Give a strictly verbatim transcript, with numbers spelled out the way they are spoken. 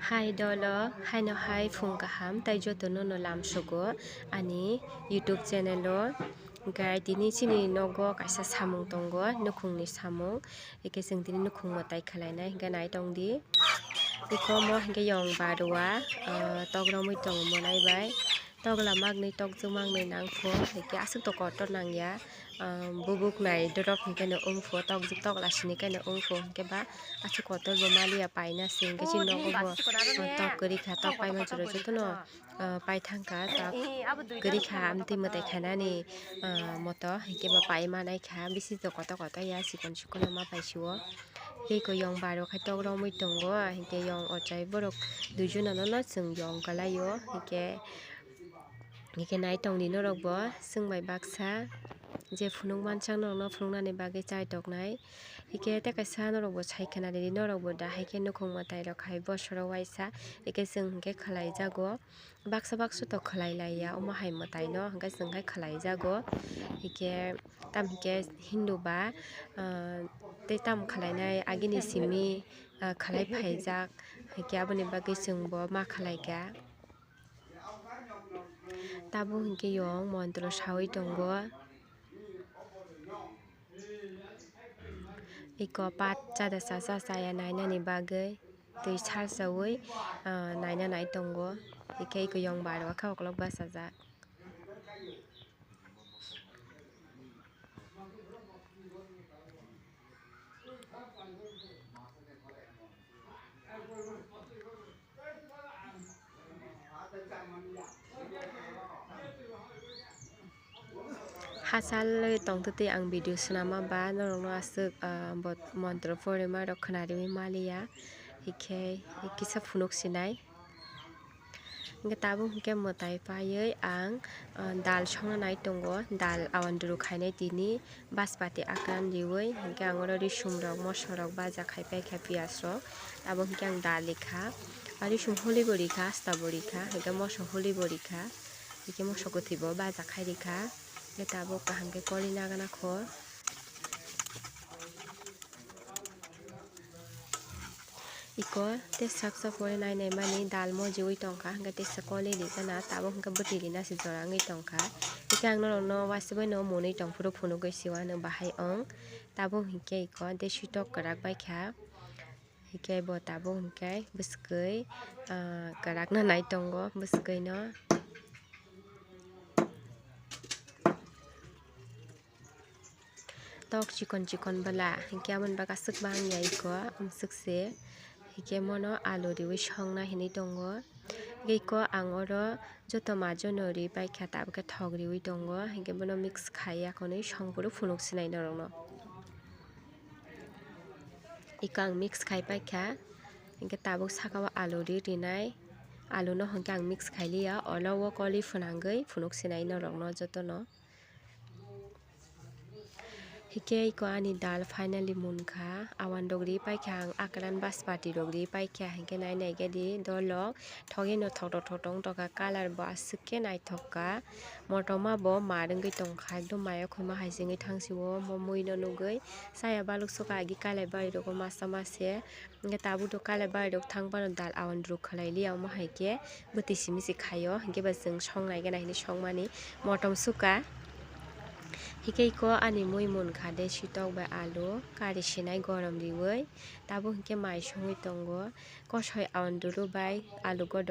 Hai dolo, haino hai phung kaham, tai joto nono lamsogo ani YouTube channel o. Hwnkhe tini chini nogo kaisa samung tongo, nukhungni samung. Hwnkhe chwng tini nukhung mwtai khwlainai, hwnkhe naitongdi. Ikomo hwnkhe yong barua, ah, tok romwi tongo monai bai. Tok lamaknwi, tok jwkmaknwi nangkho, hwnkhe aswk to kotor nangya. Ah, bubuk nai dorop hwnkhe no wngkho, tok jwk tok lasini khe no wngkho, hwnkhe ba aswk kotor bo maliya paina se, hwnkhe chini nogo bo, ah, tok kwrwi kha, tok paima jora jotono, ah, paithang kha, tok kwrwi kha, amtwi mwtai khainani, ah, moto, hwnkhe ba pai manai kha, bisi to kotor kotor ya, chikon chikon no ma paisio. Tei ko yong baro khai tok romwi tongo, hwnkhe yong ochai borok duijon no no chwng yong kwlaio, hwnkhe, hwnkhe naitongdi norok bo chwng bai baksa je phunuk mansa norok no phunuknani bagwi chai toknai, hwnkhe tei kaisa norok bo sai khwna ridi, norok bo da hai khe nukhung mwtai rok hai bosoro waisa, hwnkhe chwng hwnkhe khwlai jago. Baksa baksa to khwlai lai ya, omo hai mwtai no hwnkhe chwng khe khwlai jago. Hwnkhe tam hwnkhe Hindu ba, ah, tei tam khwlainai agini simi, ah, khwlai phaijak, hwnkhe aboni bagwi chwng bo ma khwlai kha. Tabuk hwnkhe yong montro sawi tongo. Iko pat chada chacha chaya nainani bagwi twi salsawi, ah, naina nai tongo. Hwnkhe iko yong baro khe ukolok bachajak. Hachal tongtwtwi ang video swnama ba norokno aswk, ah, bot-, montro porima rok khwnariwi maliya, hikhe kisa phunuk sinai. Hwnkhe tabuk hwnkhe mwtai paiwi ang, ah, dal songna nai tongo, dal awandru khainai tini. Baspati akran riwi, hwnkhe ang oro risum rok, moso rok baja khai paikha, piyaj rok. Abo hwnkhe ang dal rikha, a risum holi bo rikha, asta bo rikha, hwnkhe moso holi bo rikha, hwnkhe moso kwthwi bo baja khai rikha. Hwnkhe tabuk kaham khe koli nagana kho. Iko tei sak sak pore nai nai mani dal mojiwi tongkha, hwnkhe tei sa koli rijana, tabuk hwnkhe bwtwi rina se jora wngwi tongkha. Hwnkhe ang norokno uaisukgwi no mwnwi tongphuru phunugwi siwano bahai wng. Tabuk hwnkhe iko deshi tok kwrak baikha, hwnkhe bo tabuk hwnkhe bwswkwi, ah, kwrakna nai tongo bwswkwi no. Tok chikon chikon bwla, hwnkhe aboni bagwi aswk bangya iko, amswk se. Hwnkhe mono alu riwi songna hinwi tongo. Hwnkhe iko ang oro joto majono ri paikha, tabukhe thok riwi tongo. Hwnkhe bono mix khai ya khwnwi songphuru phunuk sinai norokno. Iko ang mix khai paikha. Hwnkhe tabuk saka o alu ri rinai. Aluno hwnkhe ang mix khai liya, olo o koli phwnangwi phunuk sinai norokno jotono. Hwnkhe iko ani dal finally munkha, awan rok ri paikha ang, akran baspati rok ri paikha, hwnkhe nai nai khe di dolok thogwi no thoktok thoktok wngtokha, colour bo aswk khe naithok kha, motoma bo mar wngwi tongkha, ekdom mayo khuma hai se wngwi thang sio, omo mui no nugwi chaya baluk sukha agi kalai bari rogo masa mase. Hwnkhe tabuk do kalai bari rok thang phano dal awan rok khwlai liya, omo hai khe bwtwi simi se khaio, hwnkhe ba chwng song nai gana hinwi songmani motom sukha. Hwnkhe iko ani mui munkha de sitok bai alu kari sinai gorom riwi, tabuk hwnkhe mai songwi tongo, kosoi awan duru bai alu godo.